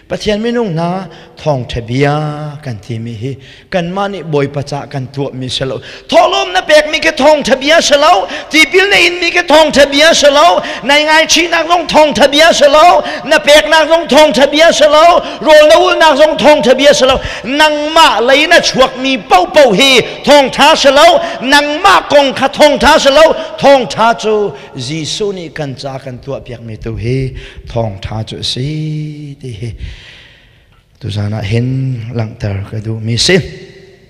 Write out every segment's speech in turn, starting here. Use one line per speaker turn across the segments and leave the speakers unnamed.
Pathian minung hna thawngṭha bia kan timi hi kanmah nih Bawipa ca kan tuahmi si lo. Thawhlawm na pekmi khi thawngṭha bia si lo. Tipil na inmi khi thawngṭha bia si lo. Nai ngaichihnak zong thawngṭha bia si lo. Na peknak zong thawngṭha bia si lo. Rawl na ulnak zong thawngṭha bia si lo. Nangmah lei na chuakmi paohpaoh hi thawngṭha si lo. Nangmah kong kha thawngṭha si lo. Thawngṭha cu Jesuh nih kan ca kan tuahpiakmi tu hi thawngṭha cu a si ti hi tuzan ah hin langhter ka duhmi si.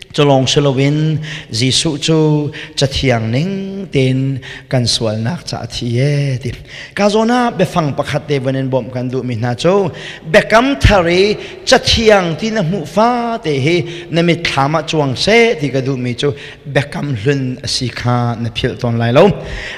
Culawng si loin Jesuh cu Cathiang ning tein kan sualnak ca a thi e ti. Ka zawn ah biafang pakhat te van in bawmh kan duhmi hna cu Biakam Thar i Cathiang ti na hmuh fate hi na mitthlam ah cuang seh ti ka duhmi cu Biakam Hlun a si kha na philh tawn lai lo.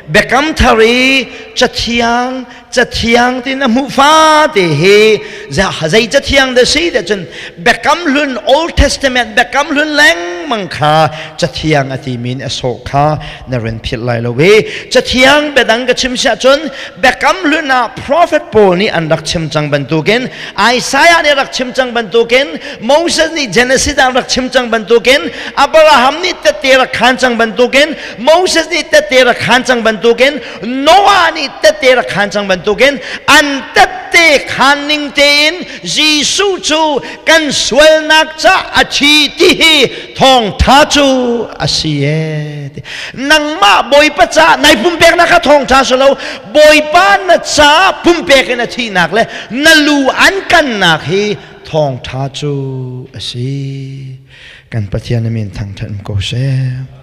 Biakam Thar i Cathiang Cathiang ti na hmuh fate hi zei cathiang dah si dah cun Biakam Hlun, Old Testament, Biakam Hlun lengmang kha Cathiang a timi in a sawh kha na run philh lai lo i Cathiang biadang ka chim siah cun Biakam Hlun ah prophet pawl nih an rak chim cang bantukin, Isaiah nih rak chim cang bantukin, Moses nih Genesis ah rak chim cang bantukin, Abraham nih tette rak khan cang bantukin, Moses nih tette rak khan cang bantukin, Noah nih tette rak khan cang bantukin, an tette khan ning tein Jesuh cu kan sualnak ca a thi ti hi thawngtha cu a si e. Nangmah Bawipa ca nai pumpeknak kha thawngtha si lo, Bawipa na ca pumpek in a thihnak le na lu an kannak hi thawngtha cu a si. Kan Pathian a min thangthat um ko seh.